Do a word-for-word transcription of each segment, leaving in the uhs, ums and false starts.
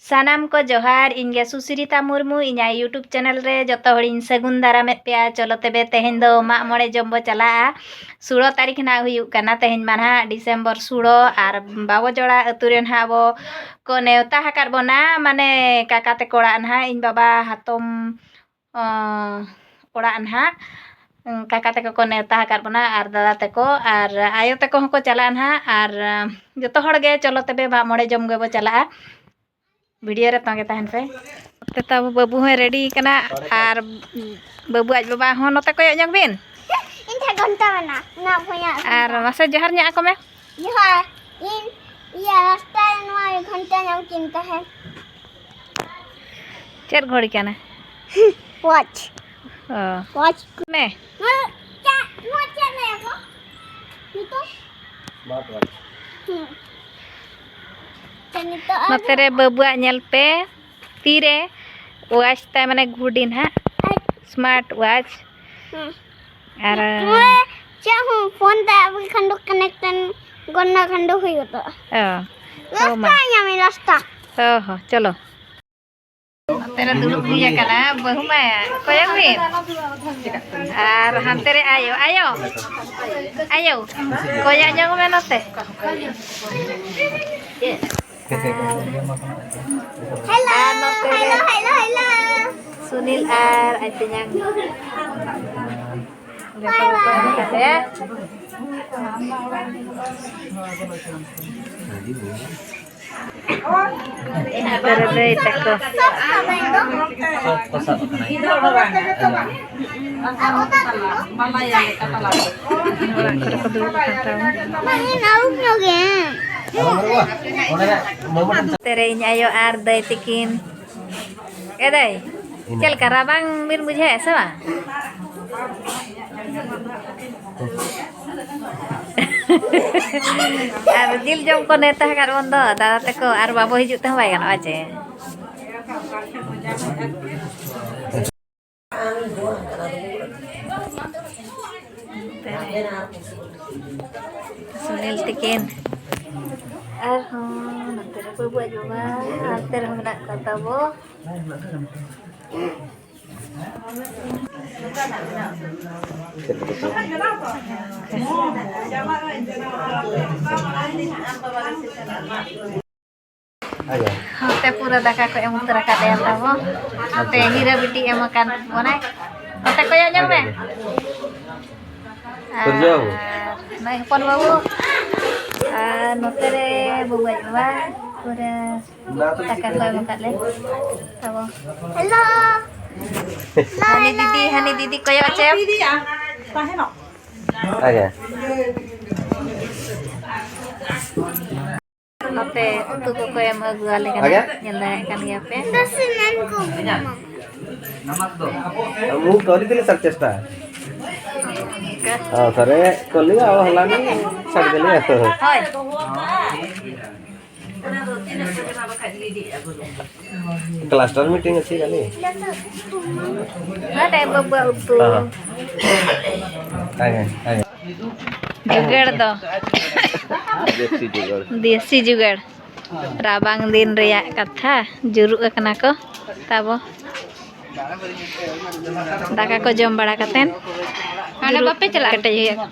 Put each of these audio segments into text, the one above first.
ᱥᱟᱱᱟᱢ ᱠᱚ ᱡᱚᱦᱟᱨ, ᱤᱧ ᱜᱮ ᱥᱩᱥᱨᱤᱛᱟ ᱢᱩᱨᱢᱩ, ᱤᱧᱟᱹᱜ YouTube channel ᱨᱮ ᱡᱚᱛᱚ ᱦᱚᱲᱤᱧ ᱥᱟᱹᱜᱩᱱ ᱫᱟᱨᱟᱢᱮᱫ ᱯᱮᱭᱟ᱾ ᱪᱚᱞᱚ ᱛᱮᱵᱮ ᱛᱮᱦᱮᱧ ᱫᱚ ᱢᱟᱜ ᱢᱚᱬᱮ ᱡᱚᱢ ᱵᱚ ᱪᱟᱞᱟᱜᱼᱟ᱾ ᱥᱳᱞᱳ ᱛᱟᱹᱨᱤᱠᱷ ᱱᱟᱜ ᱦᱩᱭᱩᱜ ᱠᱟᱱᱟ, ᱛᱮᱦᱮᱧ ᱢᱟ ᱱᱟᱦᱟᱜ December ᱥᱳᱞᱳ, ᱟᱨ ᱵᱟᱵᱚ ᱡᱚᱲᱟ ᱟᱹᱛᱩ ᱨᱮ ᱱᱟᱦᱟᱜ ᱵᱚ ᱠᱚ ᱱᱮᱣᱛᱟ ᱟᱠᱟᱫ ᱵᱚᱱᱟ, ᱢᱟᱱᱮ ᱠᱟᱠᱟ ᱛᱮᱠᱚ ᱚᱲᱟᱜ ᱱᱟᱦᱟᱜ, ᱤᱧ ᱵᱟᱵᱟ ᱦᱟᱛᱚᱢ ᱚᱸ, ᱚᱲᱟᱜ ᱱᱟᱦᱟᱜ, ᱩᱸ, ᱠᱟᱠᱟ ᱛᱟᱠᱚ ᱠᱚ ᱱᱮᱣᱛᱟ ᱟᱠᱟᱫ ᱵᱚᱱᱟ, ᱟᱨ ᱫᱟᱫᱟ ᱛᱟᱠᱚ, ᱟᱨ ᱟᱭᱳ ᱛᱟᱠᱚ ᱦᱚᱸᱠᱚ ᱪᱟᱞᱟᱜᱼᱟ ᱱᱟᱦᱟᱜ, ᱟᱨ, ᱟᱸ, ᱡᱚᱛᱚ ᱦᱚᱲ ᱜᱮ ᱪᱚᱞᱚ ᱛᱚᱵᱮ ᱢᱟᱜ ᱢᱚᱬᱮ ᱡᱚᱢ ᱜᱮᱵᱚ ᱪᱟᱞᱟᱜᱼᱟ᱾ ᱵᱷᱤᱰᱤᱭᱳ ᱨᱮ ᱛᱚᱸᱜᱮ ᱛᱟᱦᱮᱱ ᱯᱮ᱾ ᱱᱚᱛᱮ ᱛᱟᱵᱚ ᱵᱟᱹᱵᱩ ᱦᱚᱸᱭ ᱨᱮᱰᱤ ᱠᱟᱱᱟ, ᱟᱨ ᱵᱟᱹᱵᱩ ᱟᱡ ᱵᱟᱵᱟ ᱦᱚᱸ ᱱᱚᱛᱮ ᱠᱚᱭᱚᱜ ᱧᱚᱜ ᱵᱤᱱ᱾ ᱤᱧ ᱴᱷᱮᱱ ᱜᱷᱚᱱᱴᱟ ᱢᱮᱱᱟᱜᱼᱟ, ᱚᱱᱟ ᱵᱷᱩᱭᱟᱹ᱾ ᱟᱨ ᱢᱟᱥᱮ ᱡᱚᱦᱟᱨ ᱧᱚᱜ ᱟᱠᱚ ᱢᱮ᱾ ᱡᱚᱦᱟᱨ᱾ ᱤᱧ ᱤᱭᱟᱹ ᱨᱟᱥᱛᱟ ᱨᱮ ᱱᱚᱣᱟ ᱜᱷᱚᱱᱴᱟ ᱧᱟᱢ ᱠᱤᱱ ᱛᱟᱦᱮᱸᱫ᱾ ᱪᱮᱫ ᱜᱷᱚᱲᱤ ᱠᱟᱱᱟ? ᱣᱟᱪ᱾ ᱚ᱾ ᱣᱟᱪ᱾ ᱢᱮ᱾ ᱱᱚᱣᱟ ᱪᱮᱫ, ᱱᱚᱣᱟ ᱪᱮᱫ ᱞᱟᱹᱭ ᱟᱠᱚ? ᱱᱤᱛᱚᱜ? ᱥᱢᱟᱨᱴ ᱣᱟᱪ᱾ ᱦᱩᱸ᱾ ᱛᱚ ᱱᱤᱛᱚᱜ ᱟᱨ ᱱᱚᱛᱮ ᱨᱮ ᱵᱟᱹᱵᱩᱣᱟᱜ ᱧᱮᱞ ᱯᱮ, ᱛᱤᱨᱮ ᱣᱟᱪ ᱛᱟᱭ, ᱢᱟᱱᱮ ᱜᱷᱩᱰᱤ ᱱᱟᱦᱟᱜ, ᱟᱨ ᱥᱢᱟᱨᱴ ᱣᱟᱪ᱾ ᱦᱩᱸ᱾ ᱟᱨ ᱱᱚᱣᱟ ᱪᱮᱫ ᱦᱚᱸ ᱯᱷᱳᱱ ᱛᱮ ᱟᱹᱜᱩᱭ ᱠᱷᱟᱱ ᱫᱚ ᱠᱟᱱᱮᱠᱴ ᱜᱚᱱᱱᱟ ᱠᱷᱟᱱ ᱫᱚ ᱦᱩᱭ ᱜᱚᱫᱚᱜᱼᱟ᱾ ᱚ᱾ ᱦᱚᱸ, ᱢᱟ᱾ ᱨᱟᱥᱛᱟ ᱧᱟᱢ ᱤᱧ, ᱨᱟᱥᱛᱟ᱾ ᱦᱚᱸ, ᱦᱚᱸ, ᱪᱚᱞᱚ᱾ ᱱᱚᱛᱮ ᱨᱮ ᱫᱩᱲᱩᱵ ᱦᱩᱭ ᱟᱠᱟᱱᱟ ᱵᱟᱹᱦᱩ ᱢᱟ᱾ ᱠᱚᱭᱚᱜ ᱵᱤᱱ᱾ ᱟᱨ ᱦᱟᱱᱛᱮ ᱨᱮ ᱟᱭᱳ, ᱟᱭᱳ, ᱟᱭᱳ, ᱠᱚᱭᱚᱜ ᱧᱚᱜ ᱢᱮ ᱱᱚᱛᱮ᱾ ᱦᱮᱞᱳ, ᱟᱨ ᱱᱚᱛᱮ ᱨᱮ ᱦᱮᱞᱳ, ᱦᱮᱞᱳ, ᱦᱮᱞᱳ᱾ ᱥᱩᱱᱤᱞ ᱟᱨ ᱟᱡ ᱛᱮᱧᱟᱝ᱾ ᱡᱚᱛᱚ ᱠᱚ ᱠᱚᱭᱚᱜ ᱠᱟᱛᱮ᱾ ᱱᱚᱛᱮ ᱨᱮ ᱫᱟᱹᱭ ᱛᱟᱠᱚ᱾ ᱚᱲᱟᱜ ᱠᱚᱨᱮ ᱠᱚ ᱫᱩᱲᱩᱵ ᱟᱠᱟᱱ ᱛᱟᱵᱚᱱᱟ᱾ ᱱᱚᱛᱮ ᱨᱮ ᱤᱧ ᱟᱭᱳ ᱟᱨ ᱫᱟᱹᱭ ᱛᱟᱹᱠᱤᱱ᱾ ᱮ ᱫᱟᱹᱭ, ᱪᱮᱫ ᱞᱮᱠᱟ ᱨᱟᱵᱟᱝ ᱵᱤᱱ ᱵᱩᱡᱷᱟᱹᱣᱮᱫᱼᱟ ᱥᱮ ᱵᱟᱝ? ᱟᱨ ᱡᱤᱞ ᱡᱚᱢ ᱠᱚ ᱱᱮᱣᱛᱟ ᱟᱠᱟᱫ ᱵᱚᱱ ᱫᱚ ᱫᱟᱫᱟ ᱛᱟᱠᱚ, ᱟᱨ ᱵᱟᱵᱚ ᱦᱤᱡᱩᱜ ᱛᱮᱦᱚᱸ ᱵᱟᱭ ᱜᱟᱱᱚᱜᱼᱟ ᱪᱮ? ᱥᱩᱱᱤᱞ ᱛᱤᱠᱤᱱ ᱟᱨᱦᱚᱸ ᱱᱚᱛᱮ ᱨᱮ ᱵᱟᱹᱵᱩ ᱟᱡ ᱵᱟᱵᱟ ᱦᱟᱱᱛᱮ ᱨᱮᱦᱚᱸ ᱢᱮᱱᱟᱜ ᱠᱚᱣᱟ ᱛᱟᱵᱚ᱾ ᱦᱟᱱᱛᱮ ᱯᱩᱨᱟᱹ ᱫᱟᱠᱟ ᱠᱚ ᱮᱢ ᱩᱛᱟᱹᱨ ᱟᱠᱟᱫ ᱞᱮᱭᱟ ᱛᱟᱵᱚ᱾ ᱱᱚᱛᱮ ᱦᱤᱨᱟᱹ ᱵᱤᱴᱤ ᱮᱢ ᱟᱠᱟᱱ ᱵᱚᱱᱟᱭ᱾ ᱱᱚᱛᱮ ᱠᱚᱭᱚᱜ ᱧᱚᱜ ᱢᱮ᱾ ᱟᱨ ᱱᱩᱭ ᱦᱚᱯᱚᱱ ᱵᱟᱹᱵᱩ᱾ ᱟᱨ ᱱᱚᱛᱮ ᱨᱮ ᱵᱟᱹᱵᱩ ᱟᱡ ᱵᱟᱵᱟ᱾ ᱯᱩᱨᱟᱹ ᱫᱟᱠᱟ ᱠᱚ ᱮᱢ ᱟᱠᱟᱫ ᱞᱮ ᱛᱟᱵᱚ᱾ ᱦᱮᱞᱳ᱾ ᱦᱟᱹᱱᱤ ᱫᱤᱫᱤ, ᱦᱟᱹᱱᱤ ᱫᱤᱫᱤ ᱠᱚᱭᱚᱜ ᱪᱮ᱾ ᱟᱪᱪᱷᱟ᱾ ᱱᱚᱛᱮ ᱩᱛᱩ ᱠᱚᱠᱚ ᱮᱢ ᱟᱹᱜᱩᱣᱟᱞᱮ ᱠᱟᱱᱟ᱾ ᱟᱜᱮ? ᱧᱮᱞ ᱫᱟᱲᱮᱭᱟᱜ ᱠᱟᱱ ᱜᱮᱭᱟ ᱯᱮ᱾ ᱢᱩ ᱠᱟᱹᱣᱞᱤ ᱛᱤᱱᱟᱹᱜ ᱥᱟᱨ ᱪᱮᱥᱴᱟ? ᱚᱱᱠᱟ᱾ ᱚ, ᱥᱟᱨᱮ ᱠᱟᱹᱣᱞᱤ ᱟᱣ ᱦᱚᱞᱟᱱᱤ ᱥᱟᱨ ᱜᱮᱞᱤ ᱟᱣ᱾ ᱦᱳᱭ᱾ ᱠᱞᱟᱥᱴᱟᱨ ᱢᱤᱴᱤᱝ ᱟᱪᱪᱷᱮ ᱠᱟᱞᱤ? ᱱᱚᱰᱮ ᱵᱟᱹᱵᱩᱣᱟᱜ ᱩᱛᱩ᱾ ᱦᱮᱸ, ᱦᱮᱸ᱾ ᱡᱩᱜᱟᱹᱲ ᱫᱚ᱾ ᱫᱮᱥᱤ ᱡᱩᱜᱟᱹᱲ᱾ ᱫᱮᱥᱤ ᱡᱩᱜᱟᱹᱲ᱾ ᱨᱟᱵᱟᱝ ᱫᱤᱱ ᱨᱮᱭᱟᱜ ᱠᱟᱛᱷᱟ, ᱡᱩᱨᱩᱜ ᱟᱠᱟᱱᱟ ᱠᱚ ᱛᱟᱵᱚ᱾ ᱫᱟᱠᱟ ᱠᱚ ᱡᱚᱢ ᱵᱟᱲᱟ ᱠᱟᱛᱮᱱ ᱦᱟᱸᱰᱮ ᱵᱟᱯᱮ ᱪᱟᱞᱟᱜᱼᱟ? ᱠᱮᱴᱮᱡ ᱦᱩᱭᱩᱜᱼᱟ᱾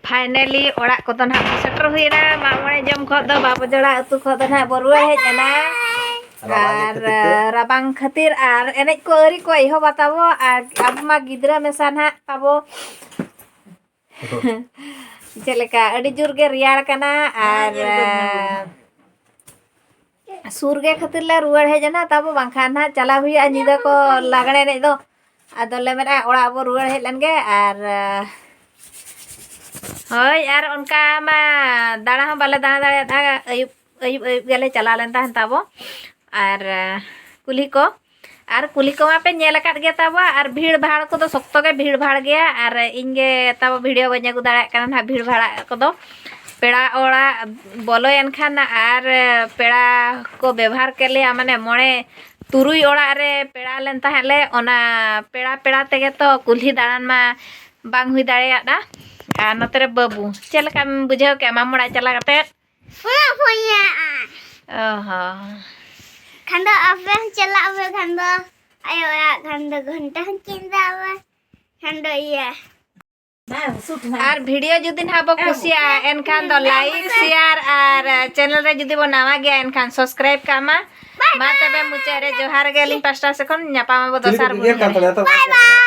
Finally ᱚᱲᱟᱜ ᱠᱚᱫᱚ ᱱᱟᱦᱟᱜ ᱵᱚ ᱥᱮᱴᱮᱨ ᱦᱩᱭᱮᱱᱟ᱾ ᱢᱟᱜ ᱢᱚᱬᱮ ᱡᱚᱢ ᱠᱷᱚᱱ ᱫᱚ, ᱵᱟᱵᱚ ᱡᱚᱲᱟ ᱟᱹᱛᱩ ᱠᱷᱚᱱ ᱫᱚ ᱱᱟᱦᱟᱜ ᱵᱚ ᱨᱩᱣᱟᱹᱲ ᱦᱮᱡ ᱮᱱᱟ᱾ ᱨᱟᱵᱟᱝ ᱟᱨ ᱠᱷᱟᱹᱛᱤᱨ ᱛᱮ᱾ ᱨᱟᱵᱟᱝ ᱠᱷᱟᱹᱛᱤᱨ ᱟᱨ ᱮᱱᱮᱡ ᱠᱚ ᱟᱹᱣᱨᱤ ᱠᱚ ᱮᱦᱚᱵᱟ ᱛᱟᱵᱚ, ᱟᱨ ᱟᱵᱚ ᱢᱟ ᱜᱤᱫᱽᱨᱟᱹ ᱢᱮᱥᱟ ᱱᱟᱦᱟᱜ ᱛᱟᱵᱚ᱾ ᱪᱮᱫ ᱞᱮᱠᱟ ᱟᱹᱰᱤ ᱡᱳᱨ ᱜᱮ ᱨᱮᱭᱟᱲ ᱠᱟᱱᱟ, ᱟᱨ ᱥᱩᱨ ᱜᱮ ᱠᱷᱟᱹᱛᱤᱨ ᱞᱮ ᱨᱩᱣᱟᱹᱲ ᱦᱮᱡ ᱮᱱᱟ᱾ ᱛᱟᱵᱚ ᱵᱟᱝᱠᱷᱟᱱ ᱱᱟᱦᱟᱜ ᱪᱟᱞᱟᱣ ᱦᱩᱭᱩᱜᱼᱟ ᱧᱤᱫᱟᱹ ᱠᱚ ᱞᱟᱜᱽᱬᱮ ᱮᱱᱮᱡ ᱫᱚ᱾ ᱟᱫᱚ ᱞᱮ ᱢᱮᱱᱮᱫᱼᱟ ᱚᱲᱟᱜ ᱵᱚ ᱨᱩᱣᱟᱹᱲ ᱦᱮᱡ ᱞᱮᱱ ᱜᱮ᱾ ᱟᱨ ᱦᱳᱭ, ᱟᱨ ᱚᱱᱠᱟ ᱢᱟ ᱫᱟᱬᱟ ᱦᱚᱸ ᱵᱟᱞᱮ ᱫᱟᱬᱟ ᱫᱟᱲᱮᱭᱟᱫᱟ᱾ ᱟᱹᱭᱩᱵ ᱟᱹᱭᱩᱵ ᱟᱹᱭᱩᱵ ᱜᱮᱞᱮ ᱪᱟᱞᱟᱣ ᱞᱮᱱ ᱛᱟᱦᱮᱱ ᱛᱟᱵᱚ᱾ ᱟᱨ ᱠᱩᱞᱦᱤ ᱠᱚ, ᱟᱨ ᱠᱩᱞᱦᱤ ᱠᱚᱢᱟ ᱯᱮ ᱧᱮᱞ ᱟᱠᱟᱫ ᱜᱮᱭᱟ ᱛᱟᱵᱚ᱾ ᱟᱨ ᱵᱷᱤᱲ ᱵᱷᱟᱲ ᱠᱚᱫᱚ ᱥᱚᱠᱛᱚ ᱜᱮ ᱵᱷᱤᱲ ᱵᱷᱟᱲ ᱜᱮᱭᱟ᱾ ᱟᱨ ᱤᱧ ᱜᱮ ᱛᱟᱵᱚ ᱵᱷᱤᱰᱤᱭᱳ ᱵᱟᱹᱧ ᱟᱹᱜᱩ ᱫᱟᱲᱮᱭᱟᱜ ᱠᱟᱱᱟ ᱱᱟᱦᱟᱜ ᱵᱷᱤᱲ ᱵᱷᱟᱲ ᱠᱚᱫᱚ᱾ ᱯᱮᱲᱟ ᱚᱲᱟᱜ ᱵᱚᱞᱚᱭᱮᱱ ᱠᱷᱟᱱ ᱟᱨ ᱯᱮᱲᱟ ᱠᱚ ᱵᱮᱵᱷᱟᱨ ᱠᱮᱫ ᱞᱮᱭᱟ, ᱢᱟᱱᱮ ᱢᱚᱬᱮ ᱛᱩᱨᱩᱭ ᱚᱲᱟᱜ ᱨᱮ ᱯᱮᱲᱟ ᱞᱮᱱ ᱛᱟᱦᱮᱸᱫ ᱞᱮ᱾ ᱚᱱᱟ ᱯᱮᱲᱟ ᱯᱮᱲᱟ ᱛᱮᱜᱮ ᱛᱚ ᱠᱩᱞᱦᱤ ᱫᱟᱬᱟᱱ ᱢᱟ ᱵᱟᱝ ᱦᱩᱭ ᱫᱟᱲᱮᱭᱟᱫᱟ᱾ ᱟᱨ ᱱᱚᱛᱮ ᱨᱮ ᱵᱟᱹᱵᱩ, ᱪᱮᱫ ᱞᱮᱠᱟᱢ ᱵᱩᱡᱷᱟᱹᱣ ᱠᱮᱫᱼᱟ ᱢᱟᱢᱚ ᱚᱲᱟᱜ ᱪᱟᱞᱟᱣ ᱠᱟᱛᱮᱫ? ᱦᱩᱭᱩᱜ ᱦᱩᱭᱩᱜᱼᱟ᱾ ᱚ ᱦᱚᱸ᱾ ᱠᱷᱟᱱ ᱫᱚ ᱟᱯᱮ ᱦᱚᱸ ᱪᱟᱞᱟᱜ ᱯᱮ, ᱠᱷᱟᱱ ᱫᱚ ᱟᱭᱳ ᱚᱲᱟᱜ, ᱠᱷᱟᱱ ᱫᱚ ᱜᱷᱚᱱᱴᱟ ᱦᱚᱸ ᱠᱤᱱ ᱫᱟᱵᱟ, ᱠᱷᱟᱱ ᱫᱚ ᱤᱭᱟᱹ᱾ ᱟᱨ ᱵᱷᱤᱰᱤᱭᱳ ᱡᱩᱫᱤ ᱱᱟᱦᱟᱜ ᱵᱚ ᱠᱩᱥᱤᱭᱟᱜᱼᱟ, ᱮᱱᱠᱷᱟᱱ ᱫᱚ ᱞᱟᱭᱤᱠ, ᱥᱮᱭᱟᱨ ᱟᱨ ᱪᱮᱱᱮᱞ ᱨᱮ ᱡᱩᱫᱤ ᱵᱚ ᱱᱟᱣᱟ ᱜᱮᱭᱟ, ᱮᱱᱠᱷᱟᱱ ᱥᱟᱵᱥᱠᱨᱟᱭᱤᱵ ᱠᱟᱜ ᱢᱟ᱾ ᱢᱟ ᱛᱚᱵᱮ ᱢᱩᱪᱟᱹᱫ ᱨᱮ ᱡᱚᱦᱟᱨ ᱜᱮ ᱟᱹᱞᱤᱧ ᱯᱟᱥᱴᱟ ᱥᱮᱫ ᱠᱷᱚᱱ᱾ ᱧᱟᱯᱟᱢ ᱟᱵᱚ ᱫᱚᱥᱟᱨ ᱵᱷᱳᱨ ᱧᱟᱯᱟᱢ᱾ ᱵᱟᱭ ᱵᱟᱭ᱾